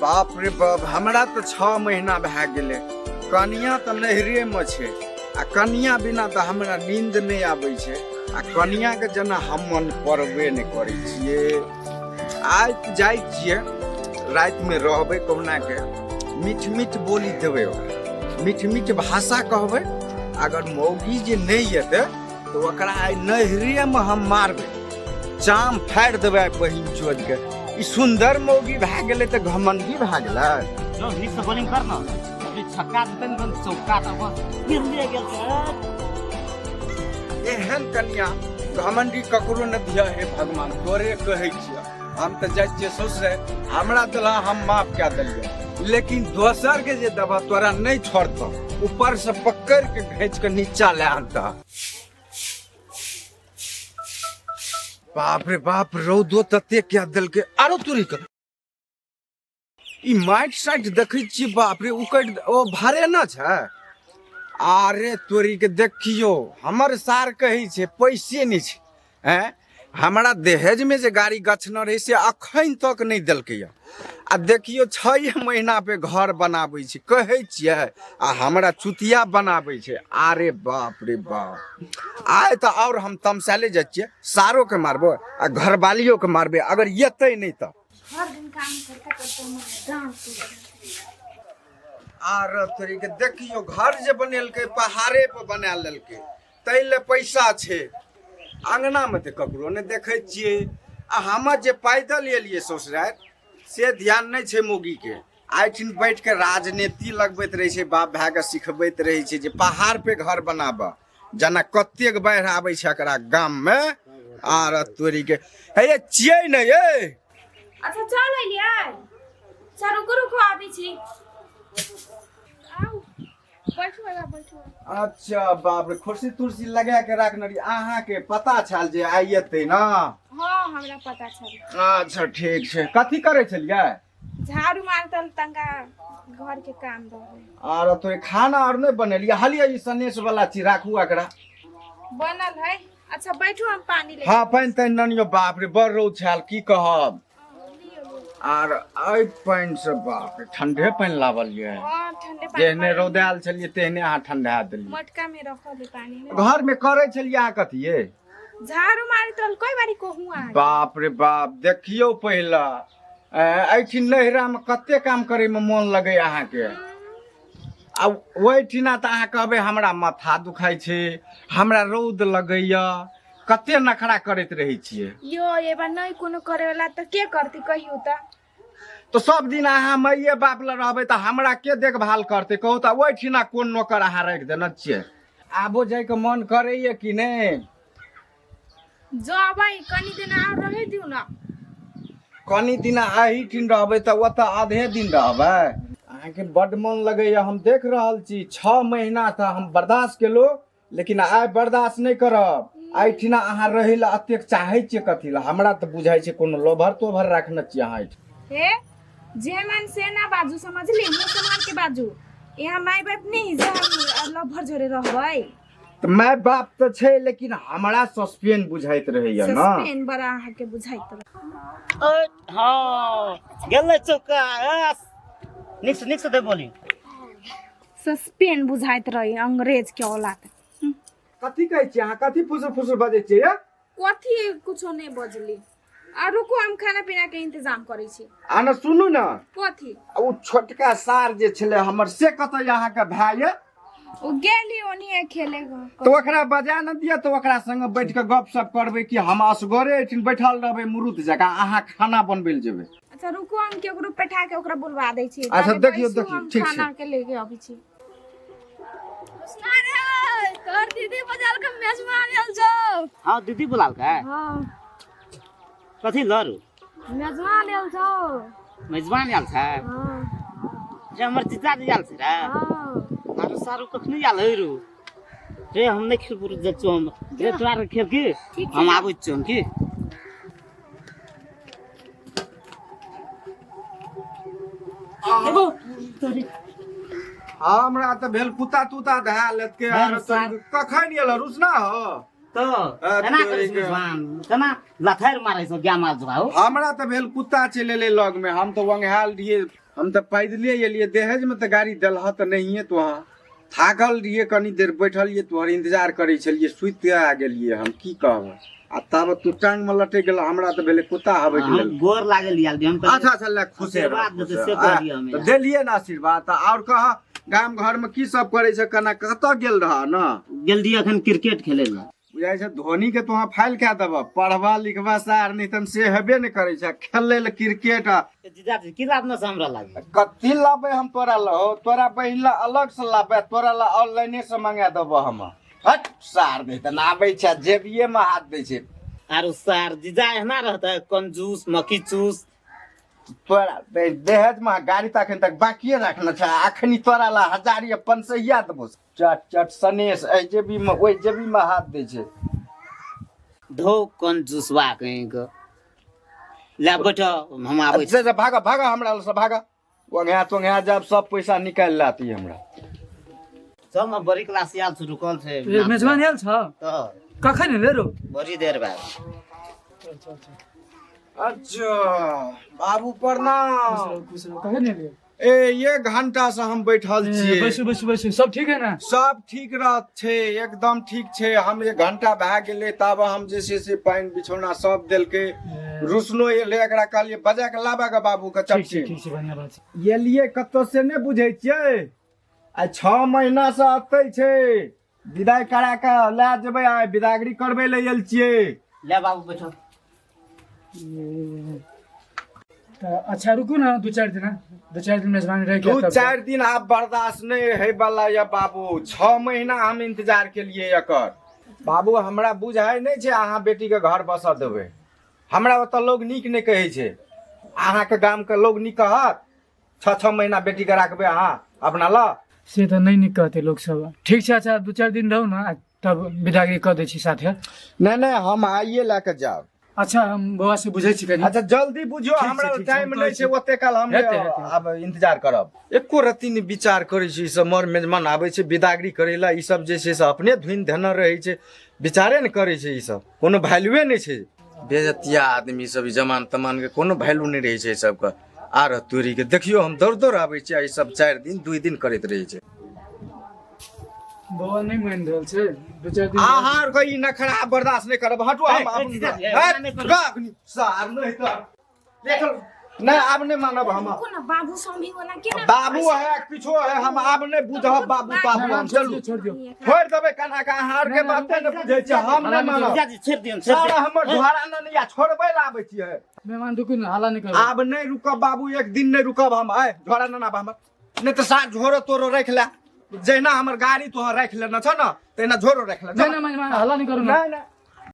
बाप रे बाप, हमरा तऽ 6 महीना भए गेलै, कनिया तऽ नैहरेमे छै आ कनिया बिना तऽ हमरा नींद नहि आबै छै आ कनियाके जेना हम मन पड़बे नहि करै छियै। आइ तऽ जाइ छियै, रातिमे रहबै कहुनाके, मीठ मीठ बोली देबै ओकरा, मीठ मीठ भाषा कहबै। अगर मौगी जे नहि एतै तऽ ओकरा आइ नैहरेमे हम मारबै, चाम फाड़ि देबै आइ बहिन चोदके। ई सुंदर मौगी भए गेलै तऽ घमंडी भए गेलै। जो नीक से बॉलिंग कर ना, अभी छक्का देतै ने चौका तऽ बस गिरले गेल छै। एहन कन्या घमंडी ककरो न दिया हे भगवान, तोरे कहै छियै। हम तऽ जाइ छियै ससुरे, हमरा देलह हम माफ कए देलियै, लेकिन दोसर के जे देबह तोरा नहि छोड़तह, ऊपर से पकड़ के घींच के नीचा लए आनतह। बाप रे बाप, रौदो तते कए देलकै। आरो तोरी के ई माटि साटि देखै छियै, बाप रे उकटि ओ भारे न छै। अरे तोरी के देखियो, हमर सार कहै छै पैसे नहि छै। हैं हमरा दहेजमे जे गाड़ी गछने रहै से अखन तक नहि देलकै। आ देखियो 6 महीना पे घर बनाबै छै कहै छियै, आ हमरा चुतिया बनाबै छै। अरे बाप रे बाप, आइ तऽ आओर हम तमसाले जाइ छियै, सारोके मारबो आ घरवालियोके मारबै अगर एतै नहि तऽ। हर दिन काम करते करते हमर जान टूट गेल। आर तोरी के देखियो, घर जे बनेलकै पहाड़े पर बना लेलकै, ताहि लए पैसा छै। अङ्गनामे तऽ ककरो नहि देखै छियै। आ हमर जे पैदल एलियै ससुरारि से ध्यान नहि छै मौगीके। एहिठिन बैठ के राजनीति लगबैत रहै छै, बाप भायके सिखबैत रहै छै जे पहाड़ पे घर बनाबऽ। जेना कतेक बाढ़ि आबै छै एकरा गाममे। आर तोरी के हे ये छियै ने ये। अच्छा चल अलियै, अच्छा रुकू रुकू आबै छी। आउ बैठू आगा बैठू। अच्छा बाप रे, कुर्सी तुर्सी लगा के राखने रही, अहाँके पता छल जे आइ एतै ना? हाँ हमरा पता छल। अच्छा ठीक छै। कथी करै छलियै? झाड़ू मारतल तंका घर के काम रहे। आर तोरे खाना आर नहि बनेलियै? हलियै ई सनेस वाला चीज राखू एकरा। बनल है। अच्छा बैठू हम पानी ले। हाँ पानि तानि ननियो। बाप रे बड़ रौद छल की कहब। आर एहि पानि से बाप रे ठंडे पानि लावल ये। हाँ ठंडे पानी। जेहने रौद आयल छलियै तेहने अहाँ ठंडा देलियै। मटका में रखल है पानी ने। घर में करै छलियै अहाँ कथिये? झाड़ू मारी तो कोई बारी कहूँ अहाँ। बाप रे बाप, देखियौ पहिला एहिठिन नैहरामे कते काम करैमे मोन लगै अहाँके, आ ओहिठिना तऽ अहाँ कहबै हमरा माथा दुखाइ छै, हमरा रौद लगैया, कते नखरा करैत रहै छियै। यो ये बार नहीं कोनो करे वाला तऽ के करती कहियो तऽ? तऽ सब दिन अहाँ माइए बाप लग रहबै तऽ हमरा के देखभाल करतै कहू तऽ? ओहिठिना कोन नौकर अहाँ राखि देने छियै? आबो जाइके मन करैया कि नहि? जबै कनी दिन आर रहे दियौ ना। कनी दिन एहिठिन रहबै तऽ ओतऽ आधे दिन रहबै। अहाँके बड्ड मन लगैया हम देख रहल छी। 6 महीना तऽ हम बर्दाश्त केलहुँ, लेकिन आइ बर्दाश्त नहि करब। एहिठिना अहाँ रहै लए एतेक चाहै छियै कथी लए? हमरा तऽ बुझाइ छै कोनो लोभर तोभर राखने छियै अहाँ एहिठाम। हे जे मन से ना बाजू, समझली? मुँह संभाल के बाजू। यहाँ माय बाप नहीं जे हम लभर जोरे रहबै। तऽ माय बाप तऽ छै, लेकिन हमरा सस्पेन बुझाइत रहैया ना। सस्पेन बड़ा अहाँके बुझाइत रहे। हाँ गेलै चौका, नीक से नीक से दे बॉलिंग। सस्पेन बुझाइत रही अंग्रेज के औलाद। कथी कहै छियै अहाँ? कथी फुसुर फुसुर बजै छियै ये? कथी कुछो नहीं बजली। आ रुकू हम खाना पीना के इंतजाम करै छी। आ ने सुनू ने। कथी? ओ छोटका सार जे छलै हमर से कतऽ अहाँके भाय ये? ओ गेली ओनिये खेले। तऽ ओकरा बजा ने दिअ तऽ ओकरा संग बैठ के गप सप करबै कि हम असगरे एहिठिन बैठल रहबै मुरुत जकाँ, अहाँ खाना बनबै लए जेबै? अच्छा रुकू हम केकरो बैठा के ओकरा बुलवा दै छी। अच्छा, ताबे देखियौ, बैसू, देखियौ, हम ठीक छै। खाना के लेके अबै छी। तोहर दीदी बजाल के मेजबान आयल छौ। हाँ दीदी बुलाल के? हाँ। कथी लरू? मेजबान आयल छौ। मेजबान आयल छै? हाँ। रे हमर जीजाजी आयल छै रे? हाँ। आरो सारू कखनी आयल है रू? रे हम नहि खेलबो जाइ छियौ हम। रे तोरा आर खेल की? हम आबै छियौ की? हमरा तऽ भेल कुत्ता तुत्ता धए लेत के। आरो सार। कखन एल रुसना हो? तऽ केना करै छै मेजबान? केना लथारि मारै छौ ज्ञान माल हो? हमरा तऽ भेल कुत्ता चलि एलै लग में, हम तऽ वंघायल रहियै। हम तऽ पैदले एलियै, दहेज में तऽ गाड़ी देलह तऽ नहिये। तो अहाँ थाकल रहियै, कनी देर बैठलियै, तोहर इंतजार करै छलियै, सुति के आ गेलियै। हम की कहब, आ तब तू टांग में लटक गेल, हमरा तऽ भेलै कुत्ता हबक हम गेल। गोर लागल आयल हम कहलियै, अच्छा अच्छा, ले खुशे रह, आशीर्वाद देतै खुशे से रह। कहलियै हमे। तऽ देलियै ने आशीर्वाद, तऽ आओर कह, गाम घर में की सब करै छै, केना कतऽ गेल रह ने? गेल रहियै अखन क्रिकेट खेलै लए। बुझाइ छै धोनी के तोहाँ फाइल कए देबह, पढ़बा लिखबा सार नहि तन से हेबे नहि करै छै, खेलै लए क्रिकेट आ जीजाजी की लाभ से हमरा लागे? कथी लाबै हम तोरा लए हो? तोरा बहिन लए अलग से लाबै, तोरा लए ऑनलाइने से मंगा देबह हम। हट सार नहि तऽ आबै छै, जेबिये मे हाथ दै छै। आरो सार जीजा एहना रहता कंजूस मक्खी चूस। तोरा दहेज मे गाड़ी तऽ अखन तक बाकिए राखने छै, अखनी तोरा लए हजारी 500 देबो। चट चट सनेस एहि जेबी मे ओहि जेबी मे हाथ दै छै। धो कंजूसवा कहीं के ले बैठ, हम आबै छी। से भागा भागा, हमरा से भागा, ओंघा तोंघा जब सब पैसा निकालि लाती हमरा। चल न, बड़ी क्लास आयल छै, रुकल छै। ए, मेजबान आयल छ? तऽ। कखन एलै रो? बड़ी देर बाद। अच्छा बाबू, प्रणाम। खुश रहो। कखन एलै? ए, एक घंटा से हम बैठल ए, छियै। बैसू बैसू बैसू, सब ठीक है ना? सब ठीक रहत छै, एकदम ठीक छै। हम एक घंटा भए गेलै, तब हम जे छै से पानि बिछौना सब देलकै, रुसनो एलै, एकरा कहलियै बजा के लाबा के बाबू के। ठीक छै। चपटी। ठीक छै, बढ़िआँ बात छै। एलियै कतौ से नहि बुझै छियै, आ 6 महीना से अतै छै, विदाई करा के लए जेबै, आइ विदागरी करबै लए एल छियै। ले बाबू बैठो। ए, तऽ अच्छा रुकू ना 2-4 दिन, 2-4 दिन मेजबानी रह दू के तब चारि दिन आब बर्दाश्त नहि है वाला या बाबू, 6 महीना हम इंतजार के लिए एकर। बाबू, हमरा बुझाइ नहि छै अहाँ बेटीके घर बसऽ देबै। हमरा ओतऽ लोग नीक नहि कहै छै, अहाँके गामके लोग नीक कहत? 6-6 महीना बेटीके राखबै अहाँ अपना लऽ? से तऽ नहि नीक कहतै लोक सब। ठीक छै, अच्छा 2-4 दिन रहू ना, तब विदागरी कऽ दै छी साथे। नहि नहि, हम आइए लए कऽ जायब। अच्छा, हम बौआ से बुझै छी कनि। अच्छा, जल्दी बुझियौ। ठीक छै, हमरा ठीक छै, टाइम हम नहि कहै छै छी। ओते काल हम हेतै, हेतै। आब इंतजार करब। एको रत्ती नहि विचार करै छै ई सब। मर मेजमान आबै छै विदागरी करै लए, ई सब जे छै से अपने धुनि धेने रहै छै, विचारे नहि करै छै ई सब, कोनो वैल्यूए नहि छै। बेजतिया आदमी सब, ई जमान तमान के कोनो वैल्यू नहि रहै छै ई सबके। आर तोरी के देखियौ, हम दौड़ दौड़ आबै छियै, आ ई सब 4 दिन 2 दिन करैत रहै छै। बौआ नहि मानि रहल छै, 2-4 दिन। अहाँ आरके ई नखरा बर्दाश्त नहि करब, हटू। हम ए, ए, जीजा, ए, हट, नहि करू। रख, सार नहि तऽ देखल नहि, आब नहि मानब हम। रुकू ना बाबू, समी ओना केना? बाबू है किछो है, हम आब नहि बुझब बाबू ताबू, हम छोड़ चलू। दियौ, छोड़ दियौ। छोड़ि देबै कना के? अहाँ आरके बाते नहि बुझै छियै, हम नहि मानब। जीजाजी छोड़ि दियौ, छोड़ि सारा दियौ। हमर झोरा ने या छोड़बै लए आबै छियै। मेहमान रुकू ने, हाला नहि करू। आब नहि रुकब बाबू, एक दिन नहि रुकब हम। आइ झोरा ने आब हमर, नहि तऽ सार झोरो तोरो राखि ले, जहिना हमर गाड़ी तोहर राखि लेने छौ ने तहिना झोरो राखि ले। नहि नहि मेजबान, हल्ला नहि करू ना। नहि नहि।